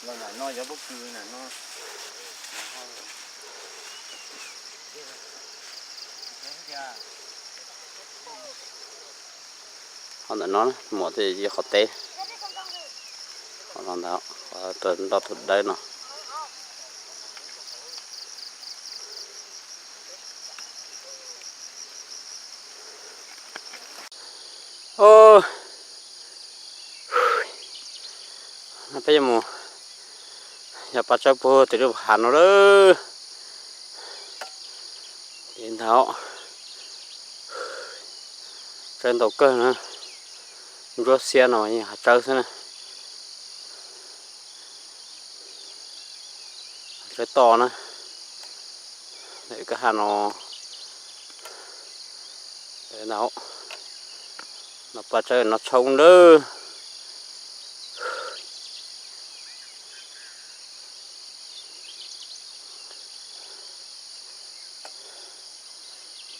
Los ntawm no yuav pob kws ntawm no. Qhov ntawm no muam tej yog qhov teb, qhov no ntag, qhov nroj thaum dawb no. Peb yuav mus yog pab tsawb puag tim lub hav no lawm. Ntawd tsawb ntau kawg na, ntsuab xiab no hav tsawb xwb na. Tsawb toj na, lawm kwj ha no, no pab tsawb no tshoob lawm.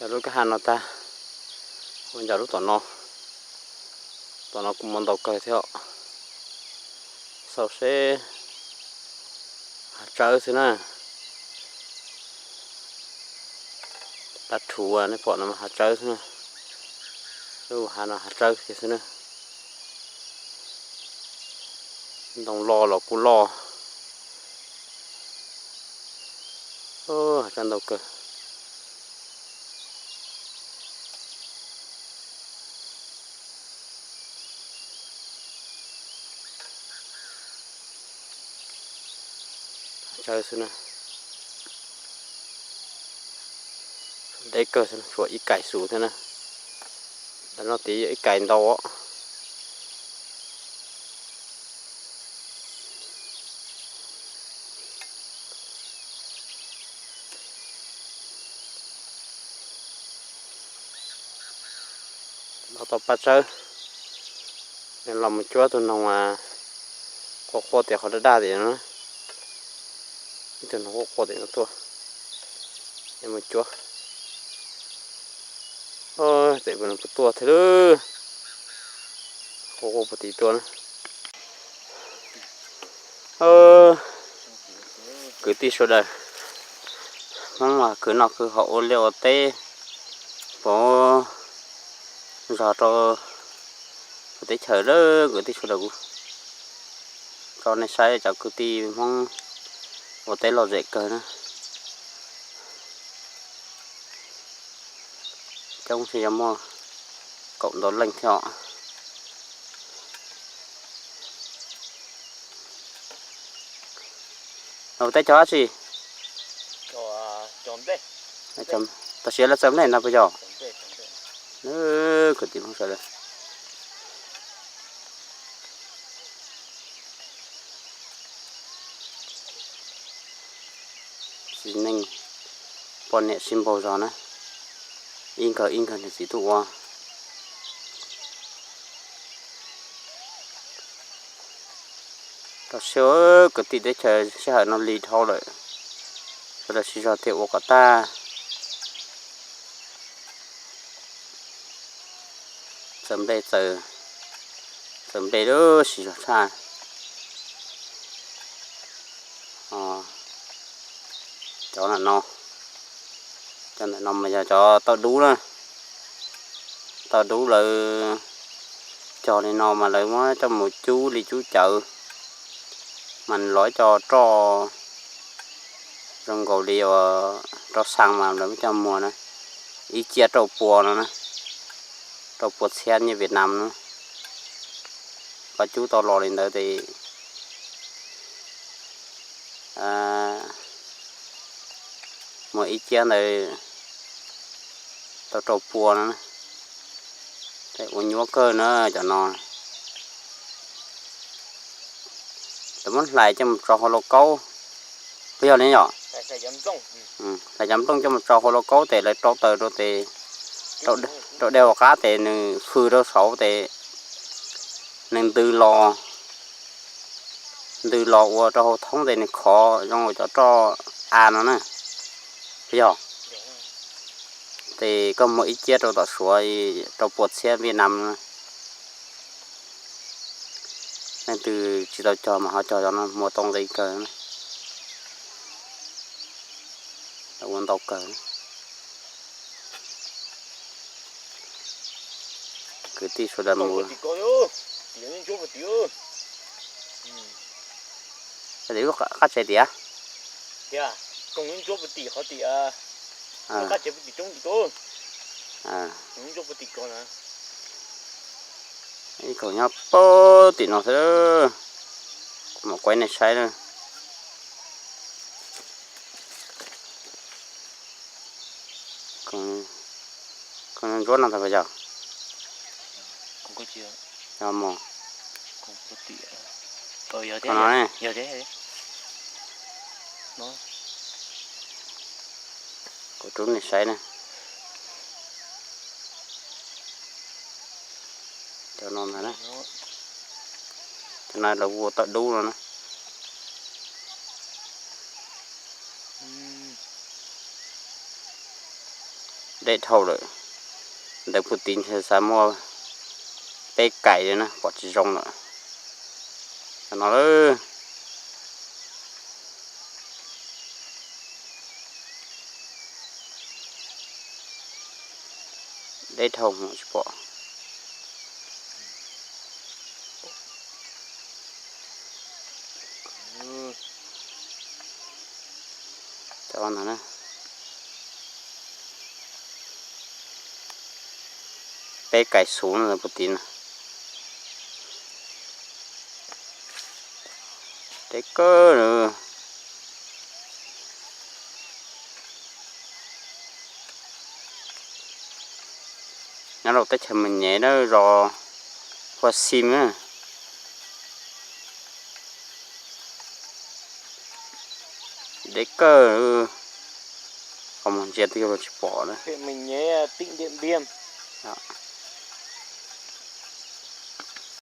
Yog lub kwj ha no tag, ua ncauj lub tom no, tom no kuj muaj ntau kawg thiab. Xauj seb, hav tsawb xwb na. Dab rhuv nej pom no hav tsawb xwb na. Lub hav no hav tsawb kiag xwb na. Ntoo loj los kuj loj. Hav tsawb ntau kawg. Tsawb xwb na. Deb kawg, tshuav ib kais xus thiab na. Ntawm no tid yog ib kais ntau os. Los tau pab tsawb, los mus cuab tus noog quaj quaj tim qhov daj daj tim no. Ib tug noog quaj quaj tim no tuaj, mus cuab. Tes puas tuaj thiab lawm, quaj quaj puag tim tuaj na. Kwv tij sawv daws, Hmoob kwv noj kwv haus ua liaj ua teb, pov zog rau teb chaws lawm. Kwv tij sawv daws, kuv tso nej saib cov kwv tij Hmoob ua teb lom zem kawg na. Coob tsis yog muaj kaum ntau leej thiab os. Ua teb cog dab tsi? Tam sim lawv txawm nplej no puas yog? Kwv tij Hmoob sawv daws, txiv neej poj niam sib npaug zog na, ib nkawg ib nkawg niam txiv tuaj ua. Rau siab kwv tij teb chaws sij hawm no lig dhau lawm, sawv daws siv zog thiaj ua kom tag. Txawm nplej txawm, txawm nplej lub siv zog tshaj. Cov ntawm no, cov ntawm no mas yog cov tauj dub na. Tauj dub lawv cog li no mas lawv muab coj mus cub li cub cawv, mas los ib co roj zoo nkaus li uas roj xaa mas lawv muab coj muag na, ib ciab rau pua no na, rau pua txhiab nyiaj Việt Nam na. Koj cub tau los li ntawd ces muag ib ciab ntawd tau rau pua no, ua nyuaj kawg na cov no. Lawv muab hlais coj mus tso hauv lauj kaub, puas yog li yom? Hlais cov nplooj coj mus tso hauv lauj kaub tes lawv rau taws rau tes, rau dej hauv qab tes nws fwj rau saud tes nws ntws los, ntws los ua rau hauv thoob tes nws khov zoo ua cov roj av no na, puas yog? Ces koj muag ib ciab rau tom Suav rau pua txhiab Việt Nam no. Leej twg tsis tau cog mas ho cog cov no muaj tau nqi kawg, ua ntau kawg. Kwv tij sawv daws mus. Qab tsev tiag. Ib kaum nyob pem tim no xwb, kuv mam kuaib nej saib na. Koog ntsuab no tau yog, yog mus, no, kuv rub nej saib na. Cov no ntag na, cov no lawv hu ua tawm dub no na. Deb dhau lawm, ntawm puag tid ntshe xav muaj peb kais li na, pom tsis zoo lawm. Cov no lawm. Deb dhau tsis pom. Cov no na, peb kais xuv no puag tid na. Deb kawg. Nyob rau teb chaws Mes Nyem na, zos Huaj Xim na. Deb kawg, ho mus ntsia twb yuav luag tsis pom na.